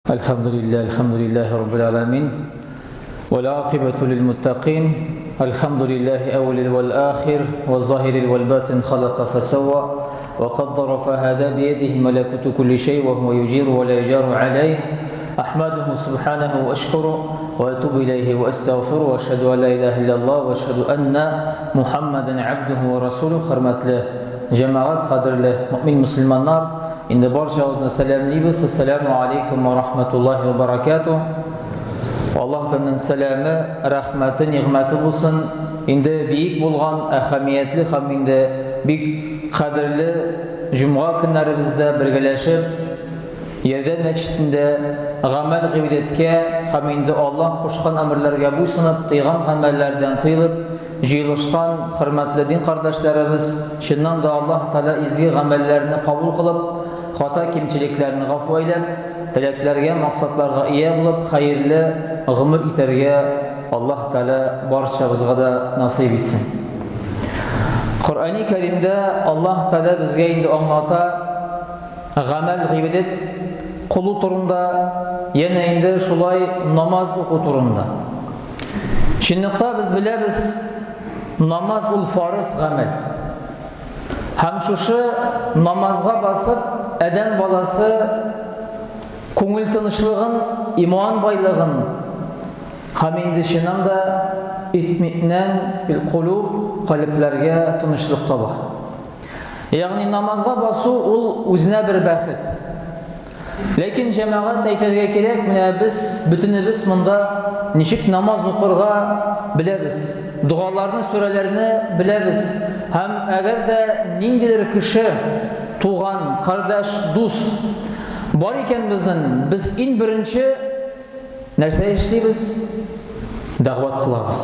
الحمد لله الحمد لله رب العالمين والعاقبة للمتقين الحمد لله أول والآخر والظاهر والباطن خلق فسوى وقدر فهدى بيده ملكوت كل شيء وهو يجير ولا يجار عليه أحمده سبحانه وأشكره وأتوب إليه وأستغفره وأشهد أن لا إله إلا الله وأشهد أن محمدا عبده ورسوله хөрмәтле җәмәгать кадерле мөмин мөселманнар Инде барчагызны сәламлибез. Ассаламу алейкум ва рахматуллахи ва баракату. Аллаһ Тәгаләнең сәламе, рәхмәте, нигъмәте булсын. Инде биек булган, әһәмиятле һәм инде бик кадерле җомга көннәребездә бергәләшеп Ярдәм мәчетендә гамәл гыйбадәткә һәм инде Аллаһ кушкан әмерләргә буйсынып, тыйган гамәлләрдән тыелып, Җыелышкан хөрмәтле дин кардәшләребез, чыннан да Аллаһ Тәгалә изге гамәлләрне кабул кылып, хата-кимчелекләрне гафу әйләп, теләкләргә, максатларга ия булып, хәерле гомер итәргә Аллаһ Тәгалә барчабызга да насыйп итсен. Коръәни Кәримдә Аллаһ Тәгалә безгә инде аңлата гамәл гыйбадәт кылу турында, янә инде шулай намаз уку турында. Чынлыкта без беләбез, намаз ул фарыз гамәл. Һәм шушы намазга басып, адәм баласы күңел тынычлыгын, иман байлыгын һәм инде чыннан да итминнән фил кулуб калебләргә тынычлык таба. Ягъни намазга басу ул үзенә бер бәхет. Ләкин җәмәгать әйтергә кирәк, менә без бөтенебез монда ничек намаз укырга беләбез. Догаларны, сүрәләрне беләбез. Һәм әгәр дә ниндидер кеше, туган, кардәш, дус бар икән безнең, без иң беренче Нәрсә эшлибез? Дәгъват кылабыз.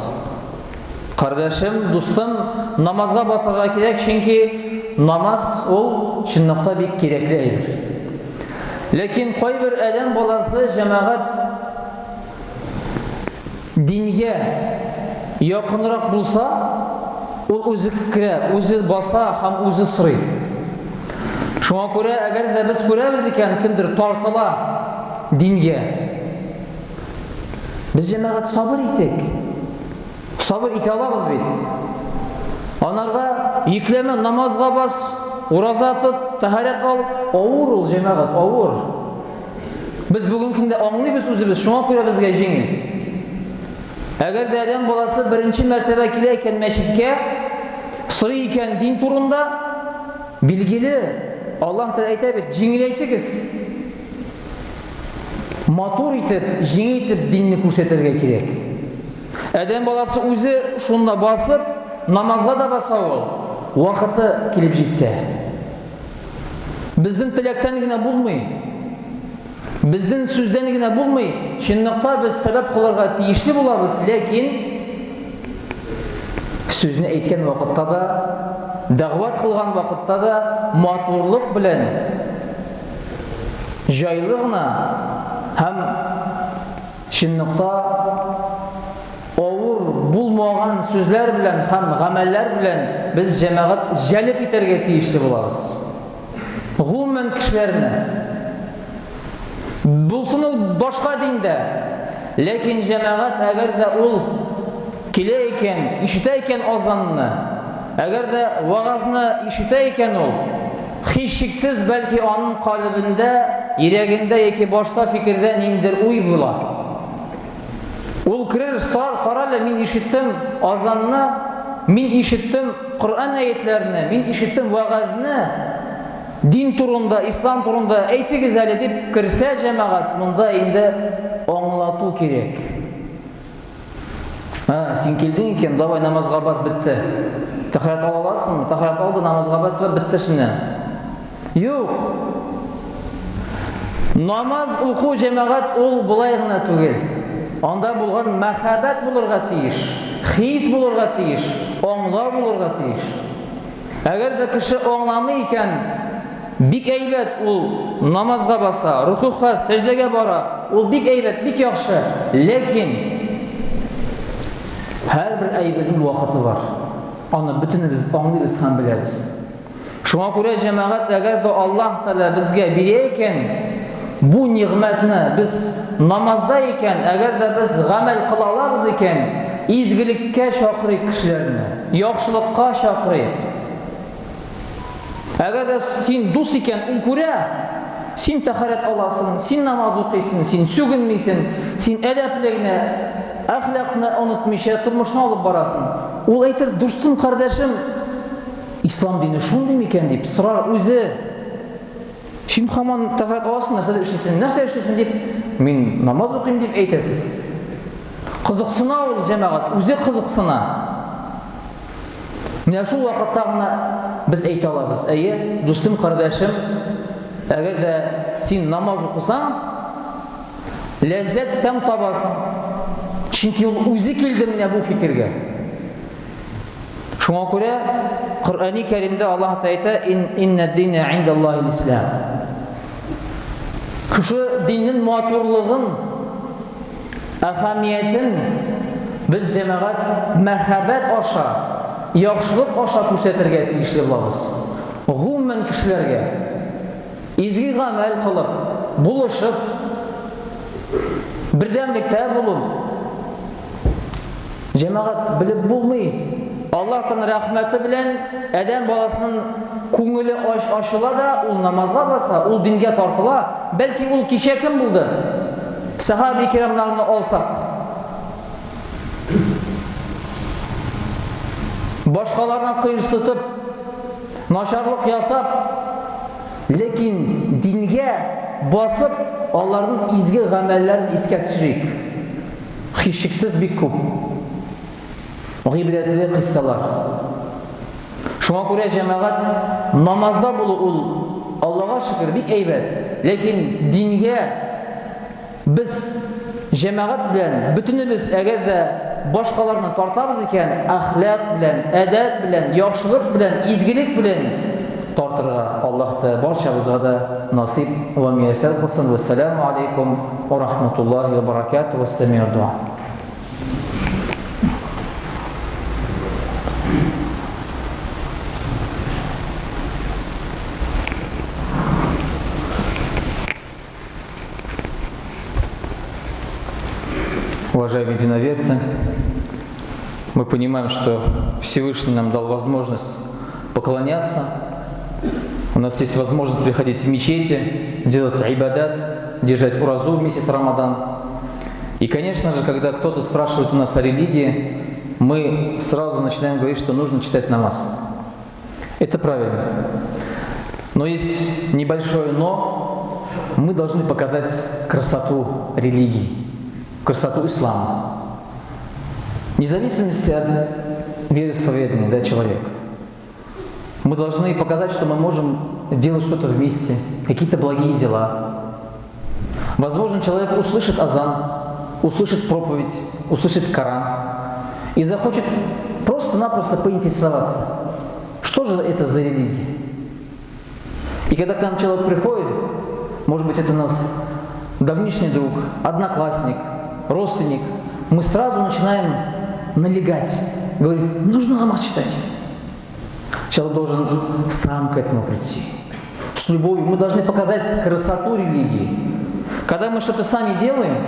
Кардәшем, дустым, намазга басарга кирәк, чөнки намаз ул чынлыкта бик кирәкле әйбер. Ләкин кайбер адәм баласы җәмәгать дингә якынрак булса, ул үзе керә, үзе баса һәм үзе сорый. Шуңа күрә, әгәр дә без күрәбез икән, кемдер тартыла дингә. Без җәмәгать сабыр итик. Сабыр итә алабыз бит. Анарга йөкләмә намазга бас, ураза тот, тәһарәт ал. Авыр ул җәмәгать, авыр. Без бүген көндә аңлыйбыз үзебез, шуңа күрә безгә җиңел. Әгәр дә адәм баласы беренче мәртәбә килә икән мәчеткә, сорый икән дин турында, билгеле, Аллаһ Тәгалә әйтә бит, җиңеләйтегез. Матур итеп, җиңел итеп динне күрсәтергә кирәк. Адәм баласы үзе шунда басып, намазга да баса ул, вакыты килеп җитсә. Безнең теләктән генә булмый. Безнең сүздән генә булмый. Чынлыкта без сәбәп кылырга тиешле булабыз, ләкин сүзне әйткән вакытта да, дәгъват кылган вакытта да матурлык белән җайлы гына һәм чынлыкта авыр булмаган сүзләр белән һәм гамәлләр белән без җәмәгать җәлеп итәргә тиешле булабыз. Гомумән кешеләрне. Булсын ул башка диндә. Ләкин җәмәгать әгәр дә ул килә икән, ишетә икән азанны, әгәр дә вагазны ишетә икән ул, һичшиксез бәлки аның калебендә, йөрәгендә яки башта фикердә ниндидер уй була. Ул керер, сар, карале, мин ишеттем азанны, мин ишеттем Коръән әятләрне, мин ишеттем вәгазьне, дин турында, ислам турында әйтегез әле дип керсә җәмәгать, монда инде аңлату кирәк. Ә, син килдең икән, давай намазга бас, бетте. Тәхәрәт ала аласыңмы? Тәхәрәт алды, намазга бас, бетте шуннан. Юк. Намаз уку җәмәгать ул болай гына түгел. Анда булган мәхәббәт булырга тиеш, хис булырга тиеш, аңлау булырга тиеш. Әгәр дә кеше аңламый икән, бик әйбәт ул намазга баса, рукугка, сәҗдәгә бара, ул бик әйбәт, бик яхшы. Ләкин һәрбер әйбернең вакыты бар. Аны бөтенебез аңлыйбыз һәм беләбез. Шуңа күрә җәмәгать, әгәр дә Аллаһ Тәгалә безгә бирә икән, Бу нигъмәтне без намазда икән, әгәр дә без гамәл кыла алабыз икән, изгелеккә чакырыйк кешеләрне, яхшылыкка чакырыйк. Әгәр дә син дус икән, ул күрә, син тәхәрәт аласың, син намаз укыйсың, син сүгенмисең, син әдәпле генә, әхлакны онытмыйча тормышны алып барасың. Ул әйтер, дустым, кардәшем, ислам дине шундый микән дип сорар үзе. Син һаман тәхәрәт аласың, нәрсә эшлисең, нәрсә эшлисең дип, мин намаз укыйм дип әйтәсез. Кызыксына ул җәмәгать, үзе кызыксына. Менә шул вакытта гына без әйтә алабыз, әйе, дустым, кардәшем, әгәр дә син намаз укысаң, ләззәт тәм табасың. Чөнки ул үзе килде менә бу фикергә. Шуңа күрә Коръәни Кәримдә Аллаһ Тәгалә әйтә, "Иннә динә индаллаһил ислам". Шушы диннең матурлыгын, әһәмиятен без җәмәгать мәхәббәт аша, яхшылык аша күрсәтергә тиешле булабыз. Гомумән кешеләргә изге гамәл кылып, булышып, бердәмлектә булып, Җәмәгать, белеп булмый. Аллаһтан рәхмәте белән адәм баласының күңеле ач ачыла да, ул намазга баса, ул дингә тартыла. Бәлки ул кичә кем булды? Сахаби кирамнарны алсак. Башкаларны кыерсытып, начарлык ясап, ләкин дингә басып, аларның изге гамәлләрен искә төшерик. Һичшиксез бик күп гыйбрәтле кыйссалар. Шуңа күрә җәмәгать намазда булу ул Аллага шөкер бик әйбәт. Ләкин дингә без җәмәгать белән бөтенебез әгәр дә башкаларны тартабыз икән, әхлак белән, әдәп белән, яхшылык белән, изгелек белән тартырга Аллаһ та барчабызга да насыйп вә мияссәр кылсын. Вәссәламу алейкум ва рахматуллахи ва баракатуһу. Вәссәмиу дуа. Уважаемые единоверцы, мы понимаем, что Всевышний нам дал возможность поклоняться. У нас есть возможность приходить в мечети, делать ибадат, держать уразу в месяц Рамадан. И, конечно же, когда кто-то спрашивает у нас о религии, мы сразу начинаем говорить, что нужно читать намаз. Это правильно. Но есть небольшое «но». Мы должны показать красоту религии, красоту ислама. Вне зависимости от вероисповедания, да, человека. Мы должны показать, что мы можем делать что-то вместе, какие-то благие дела. Возможно, человек услышит азан, услышит проповедь, услышит Коран и захочет просто-напросто поинтересоваться, что же это за религия. И когда к нам человек приходит, может быть, это у нас давнишний друг, одноклассник, родственник, мы сразу начинаем налегать, говорить, нужно намаз читать. Человек должен сам к этому прийти. С любовью. Мы должны показать красоту религии. Когда мы что-то сами делаем,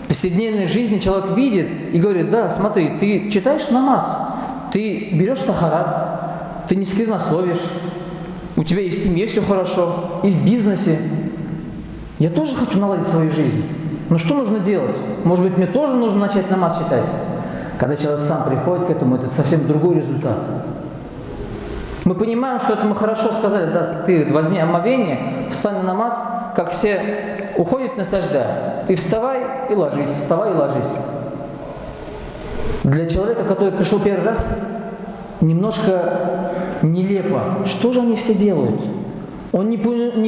в повседневной жизни человек видит и говорит, да, смотри, ты читаешь намаз, ты берешь тахарат, ты не сквернословишь, у тебя и в семье все хорошо, и в бизнесе. Я тоже хочу наладить свою жизнь. Но что нужно делать? Может быть, мне тоже нужно начать намаз читать? Когда человек сам приходит к этому, это совсем другой результат. Мы понимаем, что это мы хорошо сказали, да, ты возьми омовение, встань на намаз, как все уходят на сажда, ты вставай и ложись, вставай и ложись. Для человека, который пришел первый раз, немножко нелепо. Что же они все делают? Он не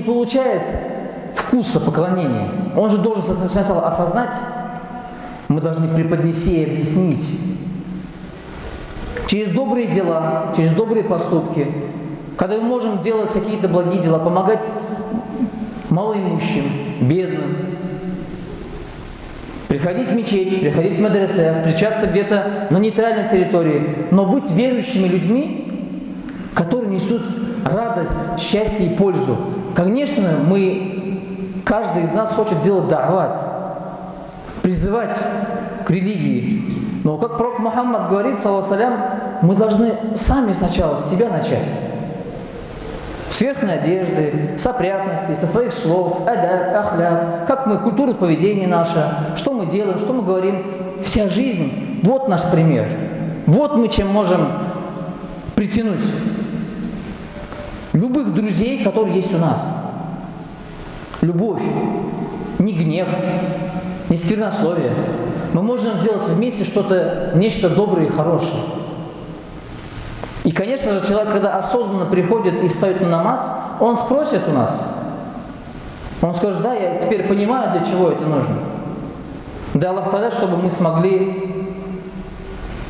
получает вкуса поклонения. Он же должен сначала осознать. Мы должны преподнести и объяснить. Через добрые дела, через добрые поступки, когда мы можем делать какие-то благие дела, помогать малоимущим, бедным, приходить в мечеть, приходить в мадресе, встречаться где-то на нейтральной территории, но быть верующими людьми, которые несут радость, счастье и пользу. Конечно, мы, Каждый из нас хочет делать дават, призывать к религии. Но как пророк Мухаммад говорит, саллаллаху мы должны сами сначала с себя начать. С верхней одежды, с опрятности, со своих слов, адаб, ахляк, как мы, культура поведения наша, что мы делаем, что мы говорим. Вся жизнь, вот наш пример. Вот мы чем можем притянуть любых друзей, которые есть у нас. Любовь, не гнев, не сквернословие. Мы можем сделать вместе что-то, нечто доброе и хорошее. И, конечно же, человек, когда осознанно приходит и встает на намаз, он спросит у нас. Он скажет, да, я теперь понимаю, для чего это нужно. Да, Аллах тогда, чтобы мы смогли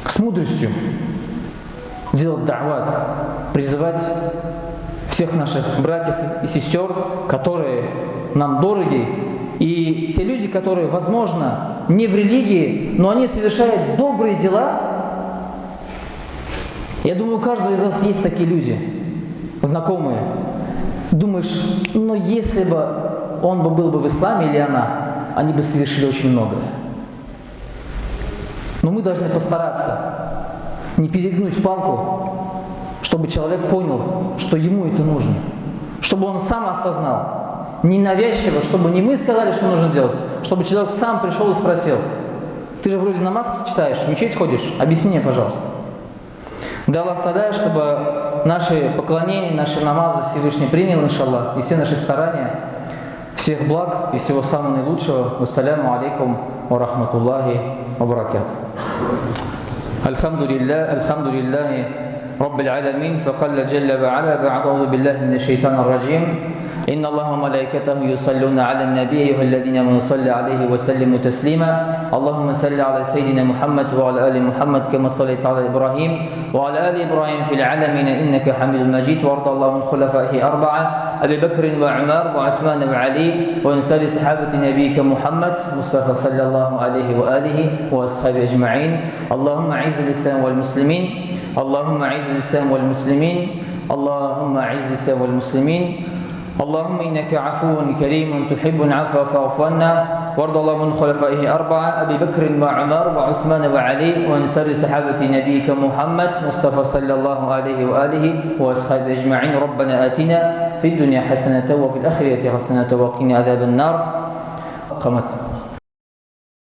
с мудростью делать дават, призывать всех наших братьев и сестер, которые нам дороги, и те люди, которые, возможно, не в религии, но они совершают добрые дела. Я думаю, у каждого из вас есть такие люди, знакомые. Думаешь, но если бы он бы был бы в исламе или она, они бы совершили очень многое. Но мы должны постараться не перегнуть палку, чтобы человек понял, что ему это нужно, чтобы он сам осознал, не навязчиво, чтобы не мы сказали, что нужно делать, чтобы человек сам пришел и спросил: ты же вроде намаз читаешь, в мечеть ходишь, объясни мне, пожалуйста. Да, Аллах Та'аля, чтобы наши поклонения, наши намазы Всевышний принял, иншаллах, и все наши старания, всех благ и всего самого наилучшего. Вассаляму алейкум ва рахматуллахи ва баракатух. Альхамдулиллах, альхамдулиллахи раббил аламин, факалла джалла ва аля, ба'д аузу биллахи минаш шайтанир раджим. إن الله وملائكته يصلون على النبي أيها الذين آمنوا صلوا عليه وسلموا تسليما اللهم صل على سيدنا محمد وعلى آل محمد كما صليت على إبراهيم وعلى آل إبراهيم في العالمين إنك حميد مجيد وارض الله عن خلفائه أربعة أبي بكر وعمر وعثمان وعلي وعن سائر صحابة نبيك محمد مصطفى صلى الله عليه وآله وأصحابه أجمعين اللهم أعز الإسلام والمسلمين اللهم أعز الإسلام والمسلمين اللهم أعز الإسلام والمسلمين اللهم إنك عفو كريم تحب العفو فاعف عنا وارض اللهم عن خلفائه أربعة أبي بكر وعمر وعثمان وعلي وعن سائر صحابة نبيك محمد مصطفى صلى الله عليه وآله وأصحابه أجمعين ربنا آتنا في الدنيا حسنة وفي الآخرة حسنة وقنا عذاب النار. قامت.